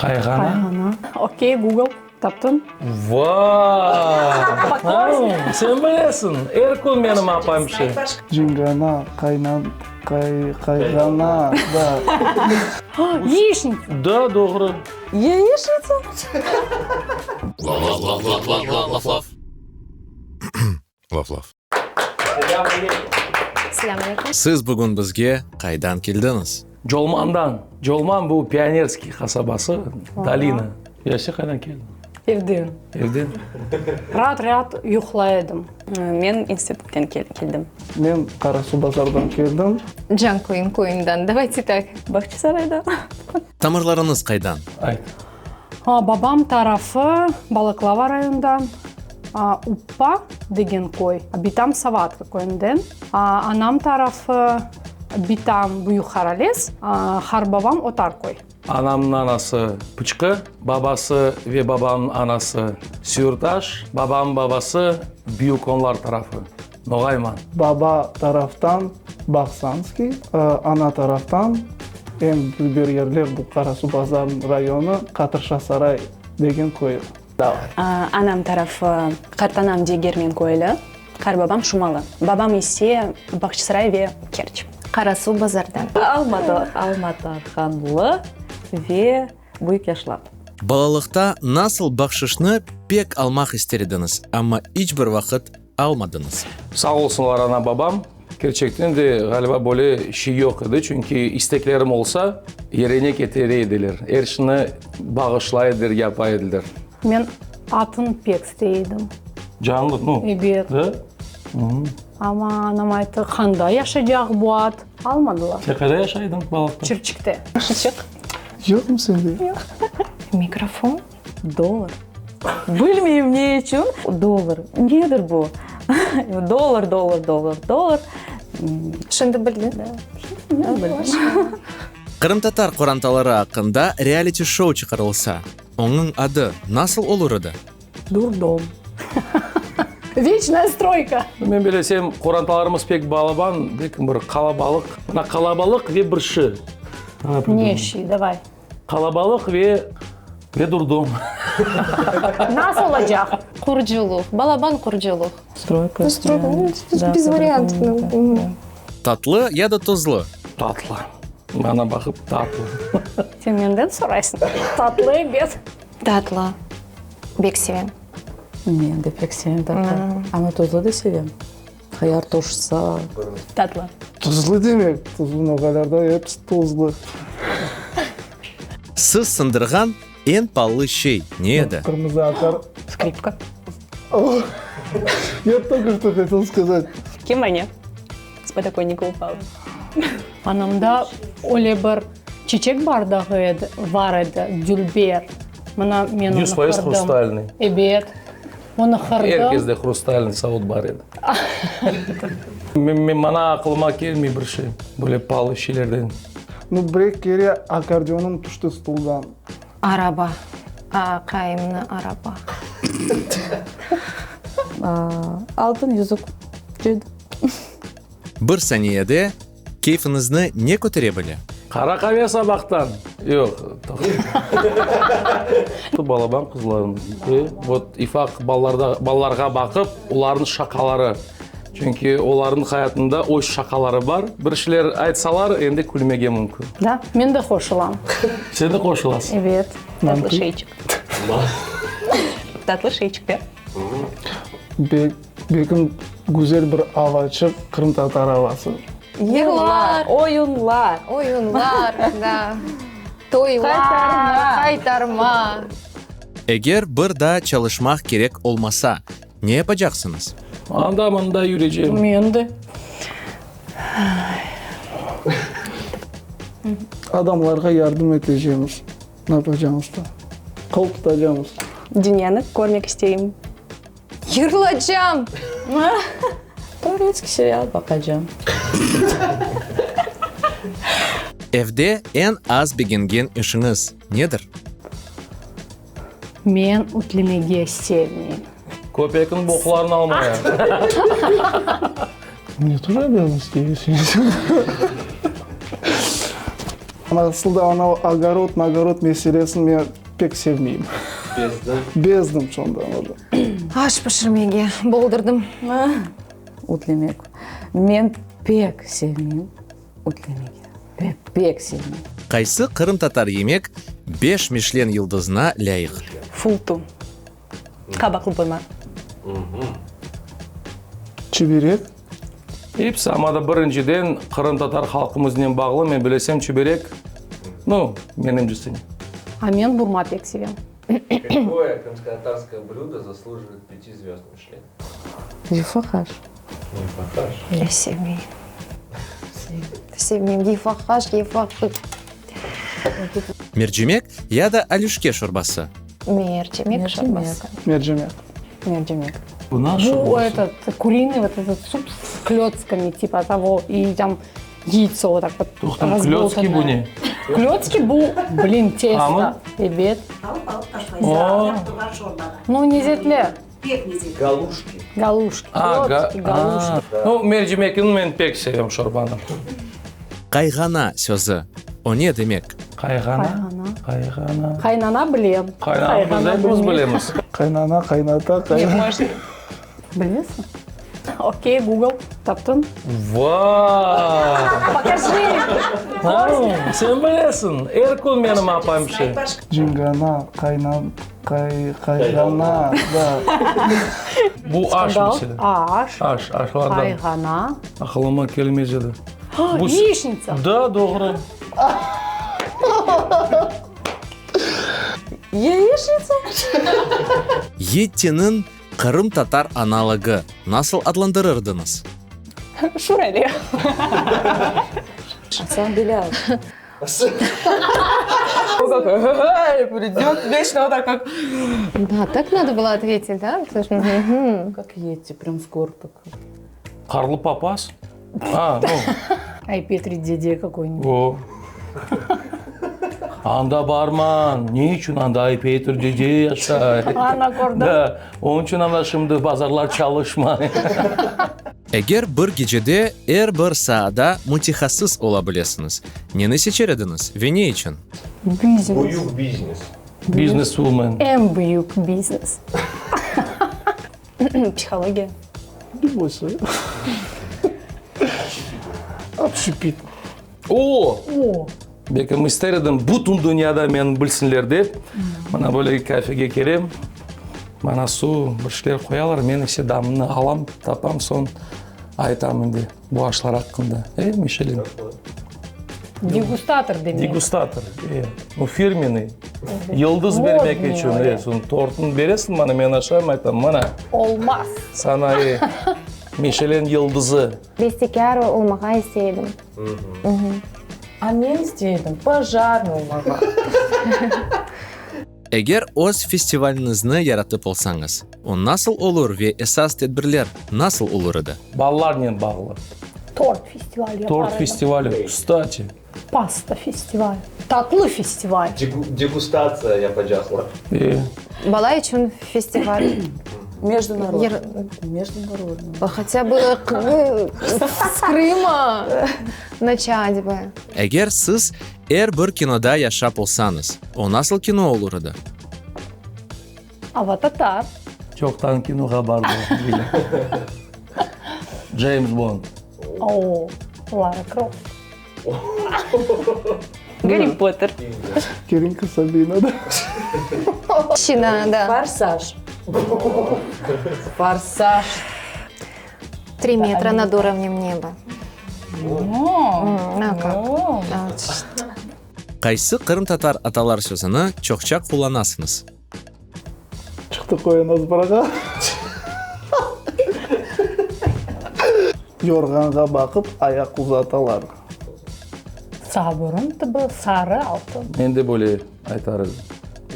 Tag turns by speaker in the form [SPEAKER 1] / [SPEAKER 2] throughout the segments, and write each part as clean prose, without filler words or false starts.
[SPEAKER 1] Qayğana?
[SPEAKER 2] Qayğana. Okey, Google, taptım.
[SPEAKER 1] Vay! Sen bilesiñ, er kün menim apayım pişire.
[SPEAKER 3] Cingana, qaynan, qay, qayğana, da.
[SPEAKER 2] Яичница.
[SPEAKER 1] Da, doğru.
[SPEAKER 4] Яичница?
[SPEAKER 5] Laf-laf. Laf-laf.
[SPEAKER 6] Selâm aleyküm.
[SPEAKER 5] Siz bugün bizge qaydan keldiñiz?
[SPEAKER 1] Colmandan. Colman bu Pionerskiy qasabası, dolina. Ya sen qaydan keldiñ?
[SPEAKER 2] Evden.
[SPEAKER 1] Evden.
[SPEAKER 2] Raat-raat yuqlay edim.
[SPEAKER 7] Men institutten keldim.
[SPEAKER 3] Men Qarasuvbazardan keldim.
[SPEAKER 6] Cankoyun köyünden, davayte tak.
[SPEAKER 7] Bağçasaraydan.
[SPEAKER 5] Tamırlarıñız qaydan?
[SPEAKER 1] Ayt.
[SPEAKER 2] Babam tarafı Balıqlava rayonından, Uppa degen köy, bitam Savatka köyünden. Anam tarafı bitam Büyük Harales, harbabam Otarköy.
[SPEAKER 1] Anamnıñ anası Pıçqı, babası ve babamnıñ anası Süyürtaş, babamnıñ babası Büyük Onlar tarafı, Noğayman.
[SPEAKER 3] Baba taraftan Bağsanskiy, ana taraftan eñ dülber yerler bu Qarasuvbazar rayonı Qatırşasaray degen köyü.
[SPEAKER 7] Anam tarafı qartanam Degermen köyli, qarbabam Şumalı. Babam ise Bağçasaray ve Kerç.
[SPEAKER 6] Qarasuvbazardan.
[SPEAKER 4] Almatı, Almatarhanlı ve Büyük Yaşlaq.
[SPEAKER 5] Balalıqta nasıl bahşışnı pek almaq ister ediñiz, amma iç bir vaqıt almadıñız?
[SPEAKER 1] Sağ olsunlar ana-babam. Kerçekten de, ğaliba, böyle şey yoq edi, çünki isteklerim olsa, yerine ketire ediler, er şeyni bağışlay ediler, yapa ediler.
[SPEAKER 2] Men atın pek istey edim.
[SPEAKER 1] Canlı, nu?
[SPEAKER 2] Ebet.
[SPEAKER 1] Da?
[SPEAKER 2] Amma anam ayttı, qanda yaşaycaq bu at? Almadılar.
[SPEAKER 1] Sen qayda yaşaydıñ balalıqta?
[SPEAKER 2] Çirçikte.
[SPEAKER 7] Şıçıq.
[SPEAKER 3] Yoqmı sende?
[SPEAKER 6] Yoq. Mikrofon.
[SPEAKER 4] Dollar. Bilmeyim ne içün. Dollar. Nedir bu? Dollar, dollar, dollar, dollar.
[SPEAKER 6] Şimdi bildiñ.
[SPEAKER 4] Şimdi bildim.
[SPEAKER 5] Qırımtatar qorantaları aqqında realiti-şou çıqarılsa, onıñ adı nasıl olur edi?
[SPEAKER 2] Durdom. Veçnaya stroyka.
[SPEAKER 1] Men bilesem, qorantalarımız pek balaban, belki bir qalabalıq. Mına qalabalıq ve bir şi.
[SPEAKER 2] Ne şi? Davay.
[SPEAKER 1] Qalabalıq ve ve durdom.
[SPEAKER 2] Nasıl olacaq?
[SPEAKER 6] Qurucılıq, balaban qurucılıq.
[SPEAKER 4] Stroyka.
[SPEAKER 8] Stroyka, bez variantov.
[SPEAKER 5] Tatlı ya da tuzlu?
[SPEAKER 1] Tatlı. Maña baqıp, tatlı.
[SPEAKER 2] Sen menden soraysıñ. Tatlı, ebet.
[SPEAKER 6] Tatlı. Bek sevem.
[SPEAKER 9] Men de pek sevem tatlı. Amma tuzlu da sevem. Hıyar turşusı.
[SPEAKER 7] Tatlı.
[SPEAKER 3] Tuzlu demek, tuzlu noğaylarda episi tuzlu.
[SPEAKER 5] Siz sındırğan eñ paalı şey ne edi?
[SPEAKER 3] Qırmızı aqar.
[SPEAKER 7] Skripka.
[SPEAKER 3] Ya tolko çto hotel skazat.
[SPEAKER 7] Kemane. S podokonnika upala.
[SPEAKER 2] Anamda öyle bir çiçek bardağı edi, var edi, dülber. Mına men onı
[SPEAKER 1] 100%
[SPEAKER 2] qırdım.
[SPEAKER 1] hrustalnıy.
[SPEAKER 2] Ebet. Onı qırdım.
[SPEAKER 1] Er kezde hrustalnıy savut bar edi. Men, maña aqılıma kelmey bir şey, böyle paalı şeylerden.
[SPEAKER 3] Nu, bir kere akkordeonım tüşti stuldan.
[SPEAKER 6] Araba. Aqayımnı araba.
[SPEAKER 9] Altın yüzük.
[SPEAKER 5] Bir saniyede keyfiñizni ne kötere bile?
[SPEAKER 1] Qara qave sabaqtan. Yoq, toqta. Balaban qızlarnıñ, vot, ifaq balalarda, balalarğa baqıp, olarnıñ şaqaları. Çünki olarnıñ hayatında öz şaqaları bar. Bir şeyler aytsalar, endi külmege mümkün.
[SPEAKER 2] Da, men de qoşulam.
[SPEAKER 1] Sen de qoşulasıñ?
[SPEAKER 2] Evet.
[SPEAKER 7] Tatlı şeyçik. Tatlı şeyçik, de?
[SPEAKER 3] Bek, bekim güzel bir avaçıq, qırımtatar avası.
[SPEAKER 6] Yırlar.
[SPEAKER 4] Oyunlar.
[SPEAKER 6] Oyunlar, da. Toylar.
[SPEAKER 4] Qaytarma.
[SPEAKER 6] Qaytarma.
[SPEAKER 5] Eger bir daa çalışmaq kerek olmasa, Ne yapacaqsıñız?
[SPEAKER 1] Anda-mında yürecem.
[SPEAKER 2] Men de.
[SPEAKER 3] Adamlarğa yardım etecemiz. Ne yapacamız da? Qol tutacamız.
[SPEAKER 7] Dünyanı körmek isteyim.
[SPEAKER 6] Yırlacam!
[SPEAKER 9] Turetskiy serial baqacam.
[SPEAKER 5] Evde eñ az begengen işiñiz nedir?
[SPEAKER 2] Men ütlemege sevmeyim.
[SPEAKER 1] Köpekniñ boqlarını almaya.
[SPEAKER 3] Mne тоже обязанности есть. Asıl da ana ogorod-mogorod meselesini men pek sevmeyim.
[SPEAKER 10] Bezdiñ?
[SPEAKER 3] Bezdim şondan уже.
[SPEAKER 6] Aş pişirmege boldurdım.
[SPEAKER 9] Ütlemek. Men pek sevmeyim ütlemege. Pek, pek sevmeyim.
[SPEAKER 5] Qaysı qırımtatar yemek beş Mişlen yıldızına lâyıq?
[SPEAKER 7] Fultu. Qabaqlı burma.
[SPEAKER 3] Çiberek.
[SPEAKER 1] Episi, amma da birinciden qırımtatar halqımıznen bağlı, men bilesem, çiberek, nu, menimcesine.
[SPEAKER 2] A men burma pek sevem.
[SPEAKER 10] Kakoye krımskotatarskoye blüdo zaslujivayet pyati zvezd Mişlen?
[SPEAKER 9] Yufaqaş.
[SPEAKER 10] Yufaqaş.
[SPEAKER 6] Ya sevmeyim. Sevmeyim yufaqaş, yufaq.
[SPEAKER 5] Mercimek ya da alüşke şorbası?
[SPEAKER 6] Mercimek şorbası.
[SPEAKER 3] Mercimek.
[SPEAKER 7] Mercimek.
[SPEAKER 1] Bu nasıl
[SPEAKER 2] Bu
[SPEAKER 1] şorbası?
[SPEAKER 2] этот куриный вот этот суп с клёцками типа того и там яйцо вот так вот
[SPEAKER 1] Toqtam, klötski bu ne?
[SPEAKER 2] Klötski bu, blin, testo.
[SPEAKER 1] Hamır?
[SPEAKER 2] Ebet.
[SPEAKER 1] O.
[SPEAKER 2] Nu, nezetli.
[SPEAKER 10] Galuşki.
[SPEAKER 2] Galuşki.
[SPEAKER 1] A, ga,
[SPEAKER 2] Klötski, galuşki.
[SPEAKER 1] a. Nu, mercimekni men pek sevem şorbanı.
[SPEAKER 5] Qayğana sözü, o ne demek?
[SPEAKER 1] Qayğana? Qayğana.
[SPEAKER 2] Qaynana bilem.
[SPEAKER 1] Qaynana biz epimiz bilemiz.
[SPEAKER 3] Qaynana, qaynata, qayna.
[SPEAKER 2] Bilesiñ? Okey, Google, taptıñ?
[SPEAKER 1] Vay!
[SPEAKER 2] Pokaji!
[SPEAKER 1] Ha, sen bilesiñ, er kün menim apayım şey.
[SPEAKER 3] Cingana, qaynan, qay, qayğana, da.
[SPEAKER 1] Bu aş meselâ.
[SPEAKER 2] Aş.
[SPEAKER 1] Aş, aşlardan.
[SPEAKER 2] Qayğana.
[SPEAKER 1] Aqılıma kelmez edi.
[SPEAKER 2] Bu Yaişnitsa.
[SPEAKER 1] Da, doğru.
[SPEAKER 4] Yaişnitsa?
[SPEAKER 5] Yettiniñ qırımtatar analogı nasıl adlandırırdıñız?
[SPEAKER 7] Şurale.
[SPEAKER 9] Asan Bilâl.
[SPEAKER 4] Придет вечно вот так как...
[SPEAKER 6] Да, так надо было ответить, да?
[SPEAKER 9] Как Йети, прям с гор так.
[SPEAKER 1] Qarlı papaz? A, nu.
[SPEAKER 2] Ay Petri dede kakoy-nibud.
[SPEAKER 1] O. Anda barma, ne içün anda Ay Petri dede yaşay?
[SPEAKER 2] Ana kördi.
[SPEAKER 1] Da, onıñ içün anda şimdi bazarlar çalışmay.
[SPEAKER 5] Eger bir gecede er bir saada mütehassıs ola bilesiñiz, neni seçer ediñiz ve ne içün?
[SPEAKER 2] Biznes.
[SPEAKER 10] Büyük biznes.
[SPEAKER 1] Bizneswoman.
[SPEAKER 2] Eñ büyük biznes.
[SPEAKER 7] Psihologiya.
[SPEAKER 3] Любой свой. Общепит.
[SPEAKER 1] O! Belki ister edim, bütün dünyada meni bilsinler dep, mına böyle kafege kelem, maña suv, bir şeyler qoyalar, men ise damnı alam, tapam, soñ aytam endi bu aşlar aqqında. E, Mişelin?
[SPEAKER 2] Degustator demek.
[SPEAKER 1] Degustator, e. Bu firmenıy. Yıldız bermek içün, e, soñ tortnı beresiñ maña, men aşayım, aytam, mana.
[SPEAKER 2] Olmaz.
[SPEAKER 1] Sana, e, Mişelen yıldızı.
[SPEAKER 6] Bestekâr olmağa istey edim.
[SPEAKER 9] A men istey edim pojarnıy olmağa.
[SPEAKER 5] Eger öz festivaliñizni yaratıp olsañız, o nasıl olur ve esas tedbirler nasıl olur edi?
[SPEAKER 1] Balalarnen bağlı.
[SPEAKER 2] Tort festivali yapar
[SPEAKER 1] Tort
[SPEAKER 2] edim.
[SPEAKER 1] festivali, kstati.
[SPEAKER 2] Pasta festivali. Tatlı festival.
[SPEAKER 10] Degustatsiya yapacaqlar.
[SPEAKER 1] E.
[SPEAKER 6] Bala içün festival.
[SPEAKER 9] Mejdunarodnıy. Mejdunarodnıy.
[SPEAKER 6] Хотя бы s Krıma naçat bı.
[SPEAKER 5] Eger siz er bir kinoda yaşap olsañız, o nasıl kino olur edi?
[SPEAKER 2] Avatatar.
[SPEAKER 1] Çoqtan kinoğa bardım, Lilâ. Ceyms Bond.
[SPEAKER 2] O, Lara Kroft.
[SPEAKER 7] Garri Potter.
[SPEAKER 3] Kerinka Sabina da.
[SPEAKER 6] Şina, da.
[SPEAKER 9] Forsaj. Forsaj.
[SPEAKER 6] Tri metra nad urovnem neba. A kak?
[SPEAKER 5] Qaysı qırımtatar atalar sözüni çoqça qullanasıñız?
[SPEAKER 3] Çıqtı qoyan azbarğa. Yorğanğa baqıp ayaq uzatalar.
[SPEAKER 2] Sağ burun tübü sarı altın.
[SPEAKER 1] Men de böyle aytar edim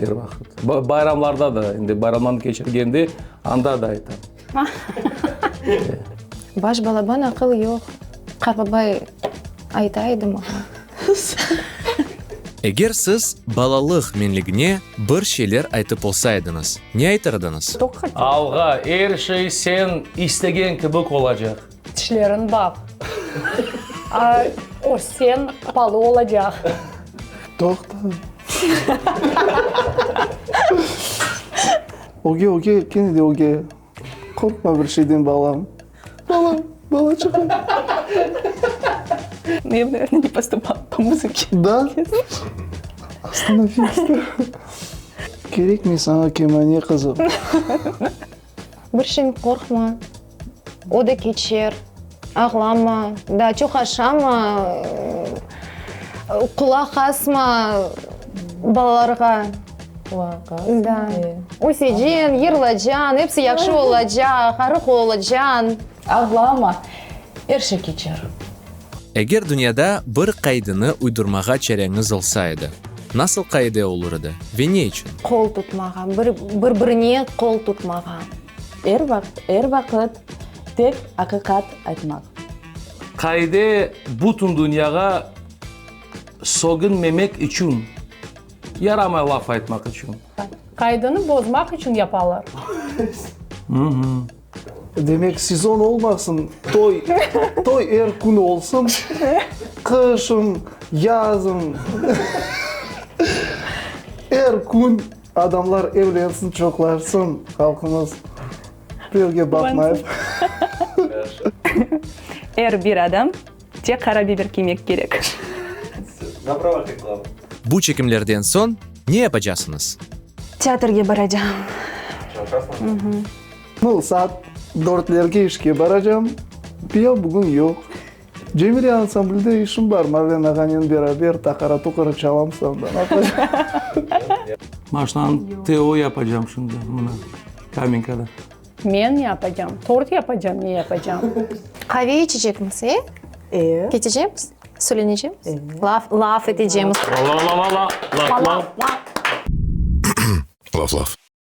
[SPEAKER 1] er vaqıt. Bayramlarda da, endi bayramlarnı keçirgende, anda da aytam.
[SPEAKER 6] Baş balaban aqıl yoq. Qartbabay ayta edi maña.
[SPEAKER 5] Eger siz balalıq menligine bir şeyler aytıp olsaydıñız, ne aytar ediñiz?
[SPEAKER 1] Alğa, er şey sen istegen kibik olacaq.
[SPEAKER 2] Tişlerin baq. O sen palı olacaq.
[SPEAKER 3] Toqta. Öge, öge, kene de öge. Qorqma bir şeyden, balam. Balam, balaçığım.
[SPEAKER 7] Ya, navernoye, ne postupala po muzıke.
[SPEAKER 3] Da? Ostanovись. Kerekmey saña kemane, qızım.
[SPEAKER 6] Bir şeyden qorqma, o da keçer, ağlama, daa çoq aşama, qulaq asma balalarğa.
[SPEAKER 4] Qulaq asma,
[SPEAKER 6] Da. Öseceñ, yırlacañ, episi yahşı olacaq, arıq olacañ.
[SPEAKER 9] Ağlama, er şey keçer.
[SPEAKER 5] Eger dünyada bir qaideni uydurmağa çareñiz olsa edi, nasıl qaide olur edi ve ne içün?
[SPEAKER 6] Qol tutmağa, bir-birine qol tutmağa.
[SPEAKER 9] Er vaqıt, er vaqıt tek aqiqat aytmaq.
[SPEAKER 1] Qaide bütün dünyağa sögünmemek içün, yaramay laf aytmaq içün.
[SPEAKER 2] Qaideni bozmaq içün yapalar.
[SPEAKER 3] Demek, sezon olmasın, toy, toy er kün olsun, qışın, yazın, er kün adamlar evlensin, çoqlarsın halqımız, birevge baqmayıp.
[SPEAKER 7] Er bir adam tek qara biber kiymek kerek.
[SPEAKER 10] Na pravah reklama.
[SPEAKER 5] Bu çekimlerden soñ ne yapacasıñız?
[SPEAKER 7] Teatrge baracam.
[SPEAKER 10] Çalışasıñızmı?
[SPEAKER 3] Nu, saat dörtlerge işke baracam. Piyav bugün yoq. Cemile ansamblde işim bar, Marlen ağanen beraber taqara-tuqara çalamız anda.
[SPEAKER 1] Maşnanı TO yapacam şimdi, mına, Kamenkada.
[SPEAKER 2] Men ne yapacam? Tort yapacam, ne yapacam?
[SPEAKER 6] Qave içecekmiz, e?
[SPEAKER 4] E.
[SPEAKER 6] Ketecekmiz? Söylenecekmiz? Laf, laf etecekmiz.
[SPEAKER 1] La-la-la-la, laf, laf.
[SPEAKER 11] Laf, laf.